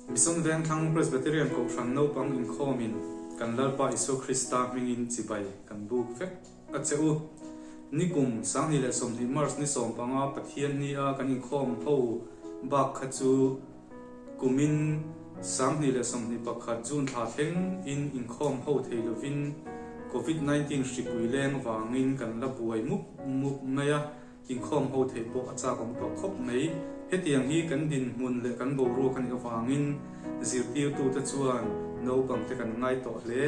Mission Vengthlang Presbyterian Kohhran naupang inkhawmin kan Lalpa Isua Krista hmingin chibai kan buk vek a che u. Nikum 2020 March ni 15 Pathian ni a kan inkhawm ho bak kha chu kumin 2021 June thla thleng in inkhawm ho thei lovin Covid 19 hripui leng vangin kan la buai mup mup mai a. Inkhawm ho theih pawh a chak awm tawh khawp mai. Hetiang hi kan dinhmun leh kan boruak a nih avangin zirtirtute chuan naupangte kan ngai tawh hle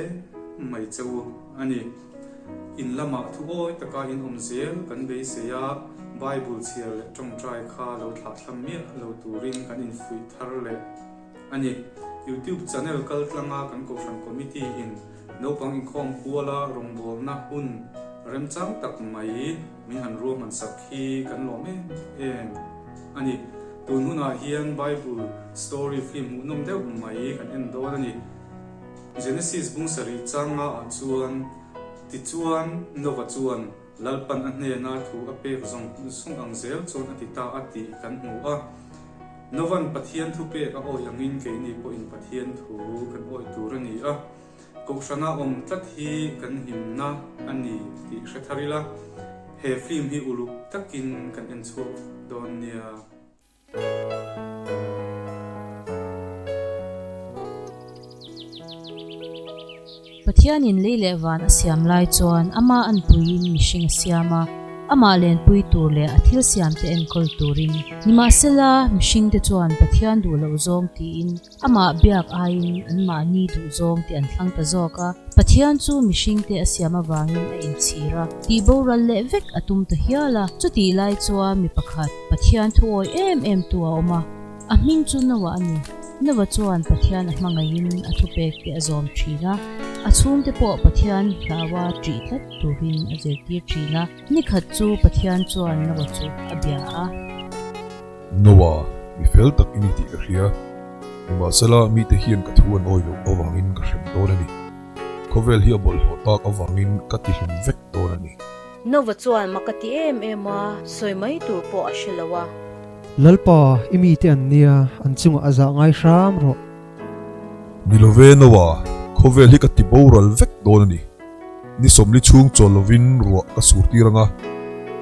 mai che u a ni. In lamah thu awi taka in awm zel kan beisei a, Bible chhiar leh tawngtai kha lo thlahthlam miah lo turin kan infuih thar leh a ni. YouTube channel kaltlanga kan Kohhran Committee in naupang inkhawm puala rawngbawlna hun remchang tak mai, Min han ruahman sak hi kan lawm em em a ni. Tun hunah hian Bible story film hmuhnawm deuh mai kan en dawn a ni. Genesis bung sarih changa ah chuan, Tichuan Nova chuan Lalpan a hnena thu a pek zawng zawng ang zel chuan a ti ta a tih kan hmu a. Nova'n Pathian thupek a awih angin keini pawhin Pathian thu kan awih tur a ni a. Kohhrana awm tlat hi kan himna a ni tih hre thar ila, he film hi uluk takin kan en chhuak dawn nia. Pathianin lei leh van a siam lai chuan ama anpuiin mihring a siam a, amah lenpui tur leh a thil siamte enkawl turin. Nimahsela, mihringte chuan Pathian duh loh zawng tiin Amah biak aiin anmahni duhzawng te an thlang ta zawk a, Pathian chu mihringte a siam avangin a inchhir a, tihboral leh vek a tum ta hial a. Chutih lai chuan mi pakhat, Pathian thuawi em em tu a awm a, a hming chu Noah a ni. Noah chuan Pathian a hmangaihin a thupek te a zawm thin a, a chhungte pawh Pathian hlaua ṭih tlat turin a zirtir thin a. Nikhat chu Pathian chuan Noah chu a bia a. Noah, mi fel tak i ni tih ka hria. Nimahsela, mite hian ka thu an awi loh avangin ka hrem dawn a ni. Khawvel hi a bawlhhlawh tak avangin ka tihlum vek dawn a ni. Noah chuan mak a ti em em a, sawi mai tur pawh a hre lo a. Lalpa, i mite an nia, an chungah a zah ngai hram rawh. Ni lo ve Noah, khawvel hi ka ti boral vek dawn a ni. Ni sawmli chhung chawl lovin ruah ka sur tir ang a,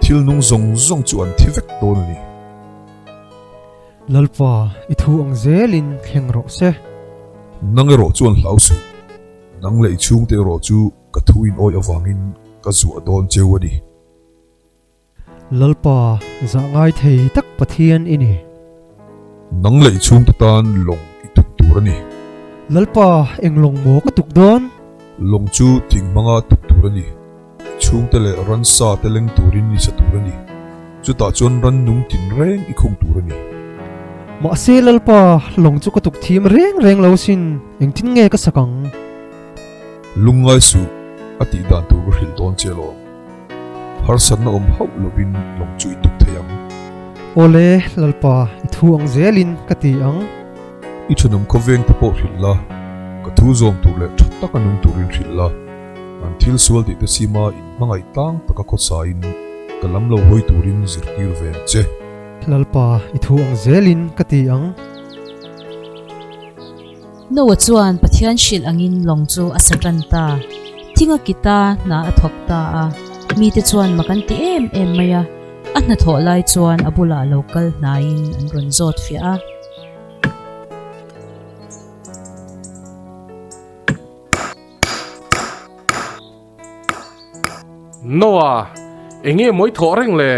thil nung zawng zawng chu an thi vek dawn a ni. Lalpa, i thu ang zelin thleng rawh se. Nang erawh chuan hlau suh, nang leh i chhungte erawh chu ka thu in awih avangin ka zuah dawn cheu a ni. Lalpa, zah ngai thei tak Pathian i ni. Nang leh i chhungte tan lawng i tuk tur a ni. Lalpa, eng lawng maw ka tuk dawn? Lawng chu thing hmanga tuk tur a ni. I chhungte leh ransa te leng turin i sa tur a ni. Chutah chuan rannung tinreng i khung tur a ni. Mahse Lalpa, lawng chu ka tuk thiam reng reng lo sin, engtin nge ka sak ang? Lungngai suh, a tih dan tur ka hrilh dawn che alawm. Harsatna awm hauh lovin lawng chu i tuk thei ang. Awle, Lalpa, i thu ang zelin ka ti ang. I thenawm khawveng te pawh hrilh la, ka thu zawm tur leh tha taka nung turin hrilh la. An thil sual tih te sima in hmangaih tlang taka khawsain ka lam lo hawi turin zirtir ve ang che. Lalpa, i thu ang zelin ka ti ang. Noah chuan Pathian hrilh angin lawng chu a sa tan ta. Thing a kit a, hna a thawk ta a. Mite chuan mak an ti em em mai a. A hnathawh lai chuan a bulah lo kal hnaiin an rawn zawt fiah a. Noah, enge mawi thawh reng le?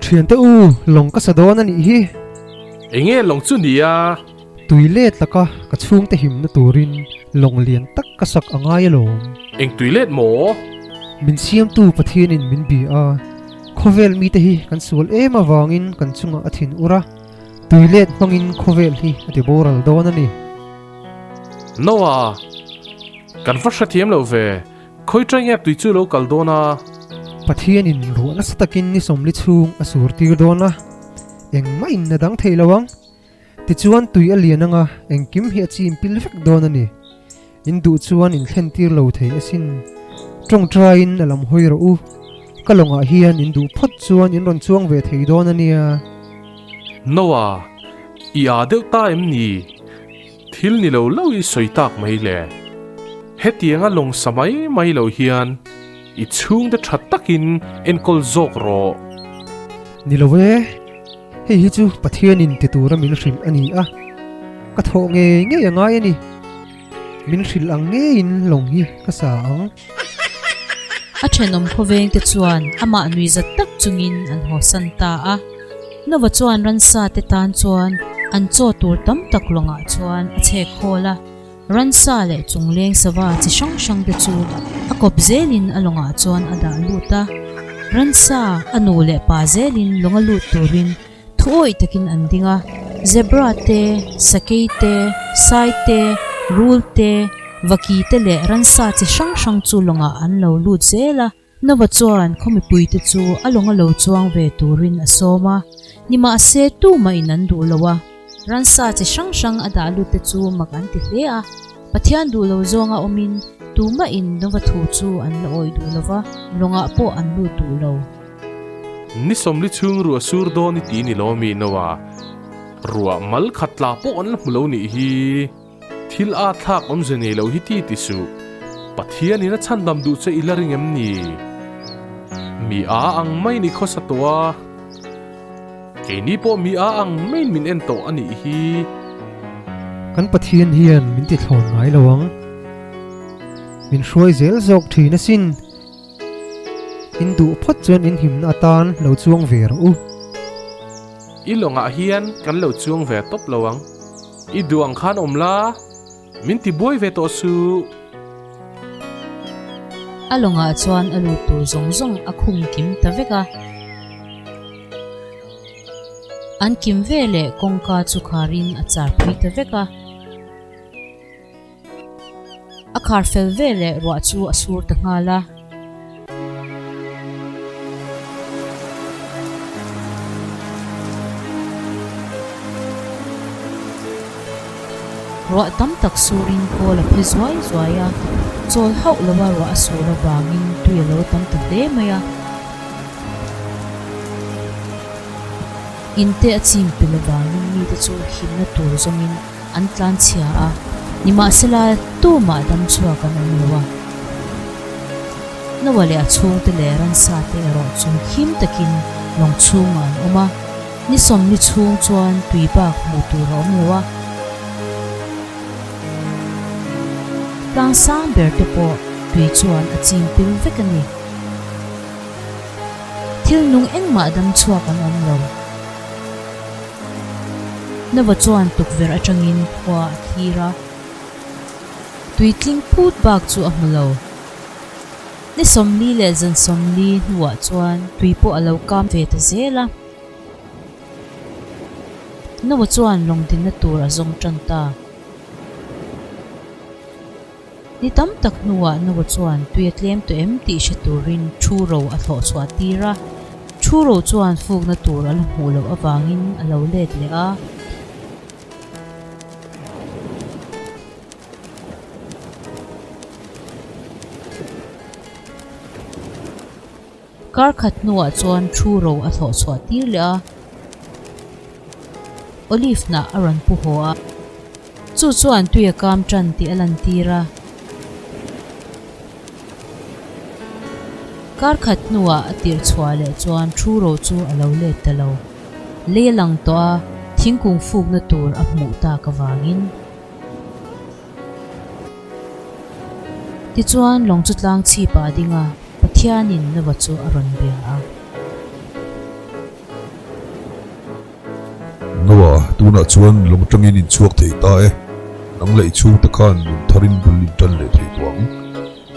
Thiante u, lawng ka sa dawn a nih hi. Enge lawng chu ni a? Tui let laka ka chhungte himna turin lawng lian tak ka sak a ngai alawm. Eng tui let maw? Min siamtu Pathianin min bia a, khawvel mite hi kan sual em avangin kan chungah a thin ur a, tui let hmangin khawvel hi a ti boral dawn a ni. Noah, kan va hrethiam lo ve. Khawi ṭai nge tui chu lo kal dawn a? Pathianin ruah nasa takin ni sawmli chhung a sur tir dawn a, engmah in a dang thei lo ang. Tichuan tui a lian anga engkim hi a chim pil vek dawn a ni. In duh chuan in thlen tir lo thei asin. Ṭawngṭaiin a lam hawi rawh u. Ka lawngah hian in duh phawt chuan in rawn chuang ve thei dawn a nia. Noah, i â deuh ta em ni? Thil ni lo lo i sawi tak mai le. Hetianga lawng sa mai mai lo hian i chhungte tha takin enkawl zawk rawh. Ni lo e, hei hi chu Pathianin ti tura min hrilh a ni a, ka thawh ngei ngei a ngai a ni. Min hrilh ang ngeiin lawng hi ka sa ang. A thenawm khawvengte chuan amah nuihzat tak chungin an hawsan ta a. Nova chuan ransa te tan chuan an chaw tur tam tak lawngah chuan a chhek khawl a. Ransa leh chungleng sava chi hrang hrang te chu a kawp zelin a lawngah chuan a dah lut a. Ransa a nu leh pa zelin lawnga lut turin Thuawih takin an ding a, zebra te, sakei te, sai te, rul te, vaki te leh ransa chi hrang hrang chu lawngah an lo lut zel a. Nova chuan khaw mipuite chu a lawnga lo chuang ve turin a sawm a, nimahse tumahin an duh lo a. Ransa chi hrang hrang a dah lut te chu mak an ti hle a, Pathian duh lo zawnga awmin tumahin Nova thu chu an la awih duh lo va, lawngah pawh an lut duh lo. Ni sawmli chhung ruah sur dawn i ti ni lo mi Noah? Ruah mal khat tla pawh an la hmu lo nih hi. Thil a thlak awmze nei lo hi ti ti suh. Pathian in a chhandam duh che i la ring em ni? Mi a ang mai ni khawsa tawh a. Keini pawh mi a ang maiin min en tawh a nih hi. Kan Pathian hian min ti thlawn ngai lo ang. Min hruai zel zawk thin asin. In duh phawt chuan in himna atan lo chuang ve rawh u. I lawngah hian kan lo chuang ve tawp lo ang. I duh ang khan awm la, min ti buai ve tawh suh. A lawngah chuan a lut tur zawng zawng a khung kim ta vek a. An kim ve leh kawngka chu kharin a char phui ta vek a. A khar fel ve leh ruah chu a sur ta nghal a. Ruah tam tak surin kawl a phe zuai zuai a, chawl hauh lova ruah a sur avangin tui a lo tam ta hle mai a. Inte a chim pel avangin mite chu himna tur zawngin An tlan chhia a, nimahsela tumah dam chhuak an awm lo a. Noah leh a chhungte leh ransa te erawh chu him takin lawng chhungah an awm a, ni sawmli chhung chuan tui bak hmuh tur a awm lo a. Tlang sang ber te pawh tui chuan a chim pil vek a ni. Thil nung engmah dam chhuak an awm lo. Nova chuan tukverh atangin khua a thlir a, tuitling phut bak chu a hmu lo. Ni 40 leh zan 40 hnuah chuan tui pawh a lo kam ve ta zel a. Nova chuan lawng dinna tur a zawng tan ta. Ni tam tak hnuah Noah chuan tui a tlem tawh em tih hre turin thu ro a thlawh chhuah tir a. Thu ro chuan fukna tur a la hmuh loh avangin a lo let leh a. Kar khat hnuah chuan thu ro a thlawh chhuah tir leh a. Olive hnah a rawn pu haw a. Chu chuan tui a kam tan tih a lantir a. Kar khat hnuah a tirh chhuah leh chuan thu ro chu a lo let ta lo. Lei a lang tawh a, thingkung fukna tur a hmuh tak avangin. Tichuan lawng chu tlang chhipah a ding a, Pathianin Nova chu a rawn bia a. Noah, tunah chuan lawng atangin in chhuak thei ta e. Nang leh i chhungte khan nun tharin bul in tan leh thei tawh ang.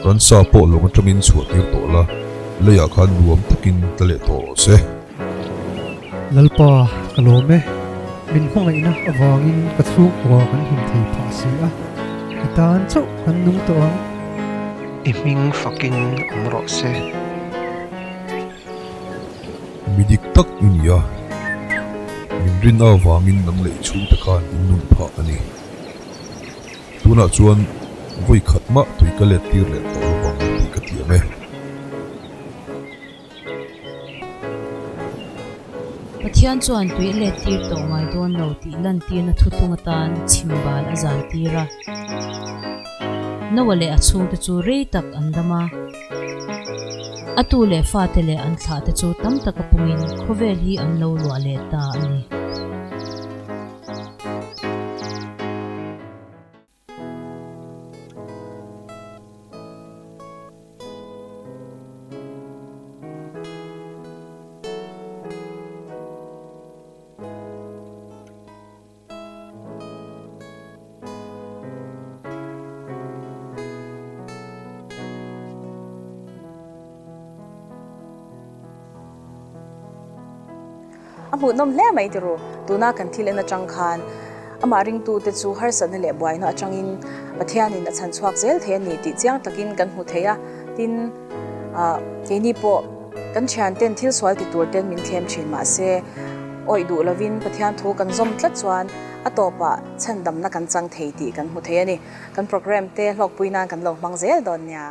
Ransa pawh lawng atangin chhuah tir tawh la, leiah khan nuam takin tla leh tawh rawh se. Lalpa, ka lawm e. Min hmangaihna avangin ka chhungkua kan him thei phah si a, i tan chauh kan nung tawh ang. I hming fakin awm rawh se. Mi dik tak i ni a, min rin avangin nang leh i chhungte khan in nun phah a ni. Tunah chuan vawi khat mah tui ka let tir leh tawh lovang tih ka tiam e. Pathian chuan tui a let tir tawh ngai dawn lo tih lantirna thuthlung atan chhimbal a zan tir a. Noah leh a chhungte chu rei tak an dam a. A tu leh fate leh an thlahte chu tam taka pungin khawvel hi an lo luah leh ta a ni. A hmuhnawm hle mai ti ru. Tuna kan thil en atang khan amah ringtute chu harsatna leh buaina atangin Pathianin a chhan chhuak zel thei a ni tih chiang takin kan hmu thei a. Tin, keini pawh kan thianten thil sual ti tur ten min thlem thin mahse awih duh lovin Pathian thu kan zawm tlat chuan a tawpah chhandamna kan chang thei tih kan hmu thei a ni. Kan programme te hlawkpui nan kan lo hmang zel dawn nia.